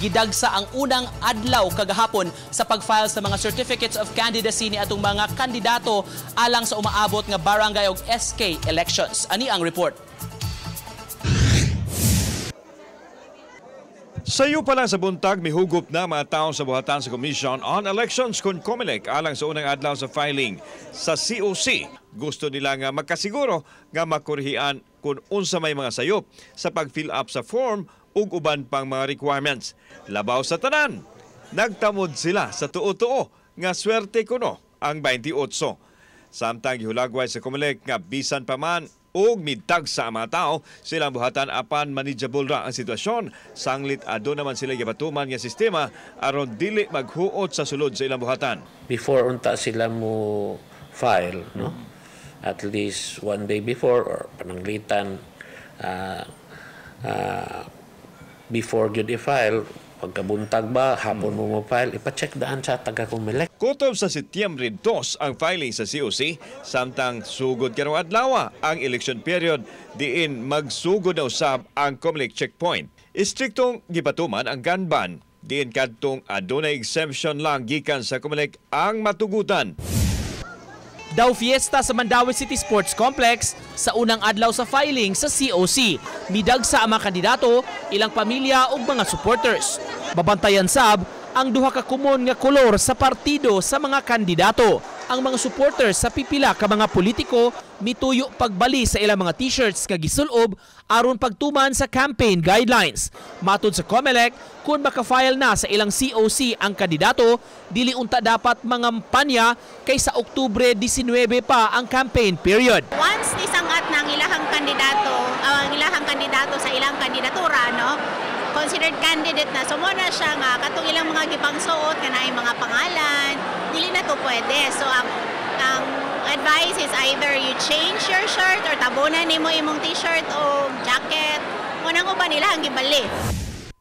Gidagsa ang unang adlaw kagahapon sa pag-file sa mga certificates of candidacy ni atong mga kandidato alang sa umaabot nga barangay og SK elections. Ani ang report. Sayo pa lang sa buntag, mihugop na mga tao sa buhatan sa Commission on Elections kung COMELEC alang sa unang adlaw sa filing sa COC. Gusto nila nga magkasiguro nga makurhian kung unsa may mga sayop sa pag-fill up sa form ug uban pang mga requirements. Labaw sa tanan, nagtamod sila sa tuo-tuo nga swerte kuno ang 28. Samtang gihulagway sa COMELEC nga bisan pa man ug midtag sa mga tao silang buhatan apan manageable ra ang sitwasyon, sanglit aduna naman sila gipatuman nga sistema aron dili maghuot sa sulod sa ilang buhatan. Before unta sila mo file, no? At least one day before or pananglitan before gyud i-file, pagkabuntag ba, hapon mo mo file, ipa-check daan sa taga COMELEC. Kutob sa Setyembre 2 ang filing sa COC, samtang sugod karong adlaw ang election period diin magsugod na usab ang COMELEC checkpoint. Istriktong gipatuman ang gun ban, diin kadtong adunay exemption lang gikan sa COMELEC ang matugutan. Daw fiesta sa Mandaue City Sports Complex sa unang adlaw sa filing sa COC. Midagsa ang mga kandidato, ilang pamilya ug mga supporters. Babantayan sab ang duha ka kumon nga kolor sa partido sa mga kandidato. Ang mga supporters sa pipila ka mga politiko mituyo pagbali sa ilang mga t-shirts nga gisulob aron pagtuman sa campaign guidelines. Matud sa COMELEC, kung maka-file na sa ilang COC ang kandidato, dili unta dapat mangampanya kay sa Oktubre 19 pa ang campaign period. Once nisangat na ang ilahang kandidato sa ilang kandidatura, no? Considered candidate na. So mo na siya nga katong ilang mga gipangsuot nga naay mga pangalan, dili na to pwede. So ang advice is either you change your shirt or tabunan nimo imong t-shirt o jacket. Unang uban nila ang gibali.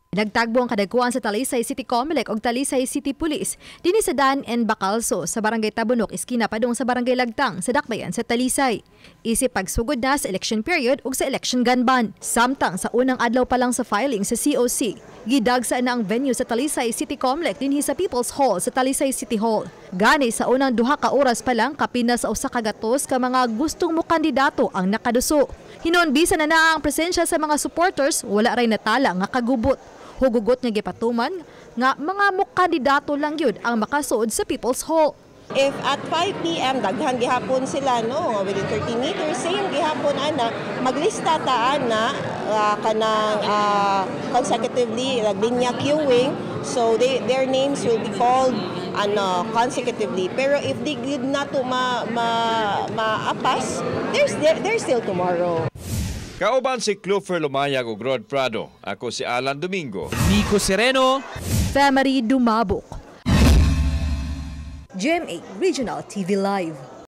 Nagtagbo ang kadagkuan sa Talisay City Comelec og Talisay City Police dinhi sa Dan and Bacalso sa Barangay Tabunok, iskina padung sa Barangay Lagtang sa Dakbayan sa Talisay. Isip pagsugod na sa election period ug sa election gun ban. Samtang sa unang adlaw pa lang sa filing sa COC, gidagsa na ang venue sa Talisay City Comelec dinhi sa People's Hall sa Talisay City Hall. Gani sa unang 2 ka oras pa lang kapin na sa 100 ka mga gustong mo kandidato ang nakaduso. Hinon bisan na naa ang presensya sa mga supporters, wala ray natala nga kagubot. Hugugot nga gipatuman nga mga mukandidato lang yun ang makasuod sa People's Hall. If at 5 p.m. daghan gihapon sila, no, within 30 meters, same gihapon ana, maglista ta ana kanang consecutively like linya queuing, so their names will be called ano consecutively. Pero if they did not to maapas, there's still tomorrow. Kauban si Clofer Lumayag ug Rod Prado. Ako si Alan Domingo. Nico Sereno. Family Dumabok. GMA Regional TV Live.